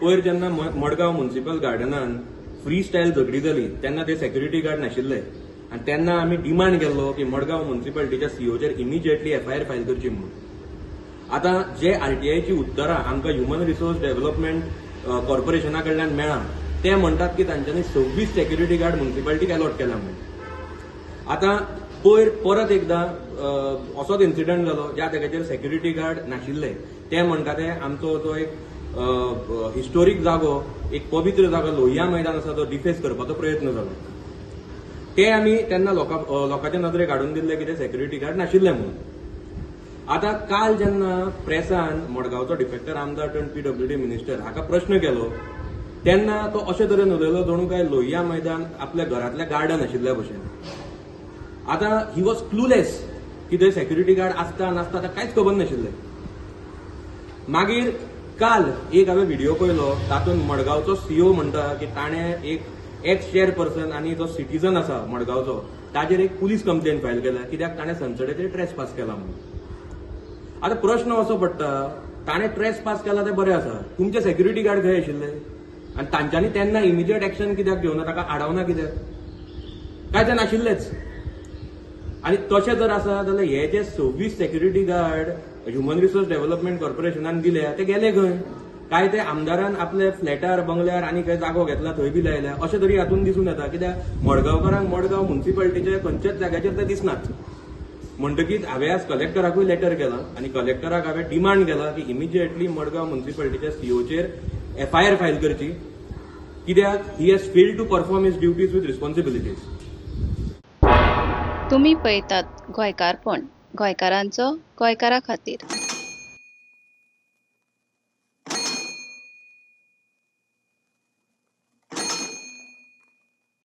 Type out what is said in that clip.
पयर जेन्ना Madgaon municipal गार्डनान free style झगडी जाली तेन्ना ते सेक्युरिटी गार्ड नाशिल्ले आनी तेन्ना आमी डिमांड केल्लो की मडगांव म्युनिसिपालिटीच्या सीओचेर इमिजिएटली एफआयआर फायल करची म्हणून. आतां जे आरटीआयची उत्तरां आमकां ह्युमन रिसोर्स डेव्हलपमेंट कॉर्पोरेशना कडल्यान मेळ्ळां, ते म्हणटात की तांच्यांनी 26 सेक्युरिटी गार्ड म्युनिसिपालिटीक अलॉट केला म्हणून. आतां पयर परत एकदां असोच इन्सिडंट जालो ज्या जाग्याचेर सेक्युरिटी गार्ड नाशिल्ले. ते म्हणटा ते आमचो जो एक हिस्टोरीक जागो, एक पवित्र जागो लोहिया मैदान आसा, तो डिफेस करपाचो प्रयत्न जालो. ते आमी तेन्ना लोकांच्या नदरेक हाडून दिल्ले की ते सेक्युरिटी गार्ड नाशिल्ले म्हणून. आतां काल जेन्ना प्रेसान मडगांवचो डिफेक्टर आमदार टर्न पीडब्ल्यूडी मिनिस्टर हाका प्रश्न केलो तेन्ना तो अशे तरेन उलयलो जणू काय लोहिया मैदान आपल्या घरांतलें गार्डन आशिल्ल्या भशेन. आतां he was clueless की थंय सेक्युरिटी गार्ड आसता नासता, ताका कांयच खबर नाशिल्लें. मागीर काल एक हांवें व्हिडिओ पळयलो, तातूंत मडगांवचो सीओ म्हणटा की ताणें एक एक्स चेअरपर्सन आनी जो सिटीजन आसा मडगांवचो ताजेर एक पुलीस कंप्लेन फायल केल्या, कित्याक ताणें संसदेचेर ट्रेस पास केला म्हणून. आतां प्रश्न असो पडटा, ताणें ट्रेस पास केला तें बरें आसा, तुमचे सेक्युरिटी गार्ड खंय आशिल्ले आनी तांच्यांनी तेन्ना इमिजिएट एक्शन कित्याक घेवना, ताका आडावना कित्याक? काय ते नाशिल्लेच? आनी तशें जर आसा जाल्यार हे जे 26 security guard human resource development कॉर्पोरेशनान दिल्या ते गेले खंय? काय ते आमदारान आपले फ्लॅटार, बंगल्यार आनी खंय जागो घेतला थंय बी लायल्या अशें तरी हातूंत दिसून येता, कित्याक मडगांवकारांक मडगांव म्युनिसिपालिटीच्या खंयच्याच जाग्याचेर ते दिसनात. म्हणटकीच हांवें आज कलेक्टराकूय लेटर केलां आनी कलेक्टराक हांवें डिमांड केला की इमिजिएटली मडगांव म्युनिसिपालिटीच्या सीओचेर एफआयआर फायल करची, कित्याक he has failed to perform his duties with responsibilities. तुमी पळयतात गोंयकारपण, गोंयकारांचो गोंयकारा खातीर.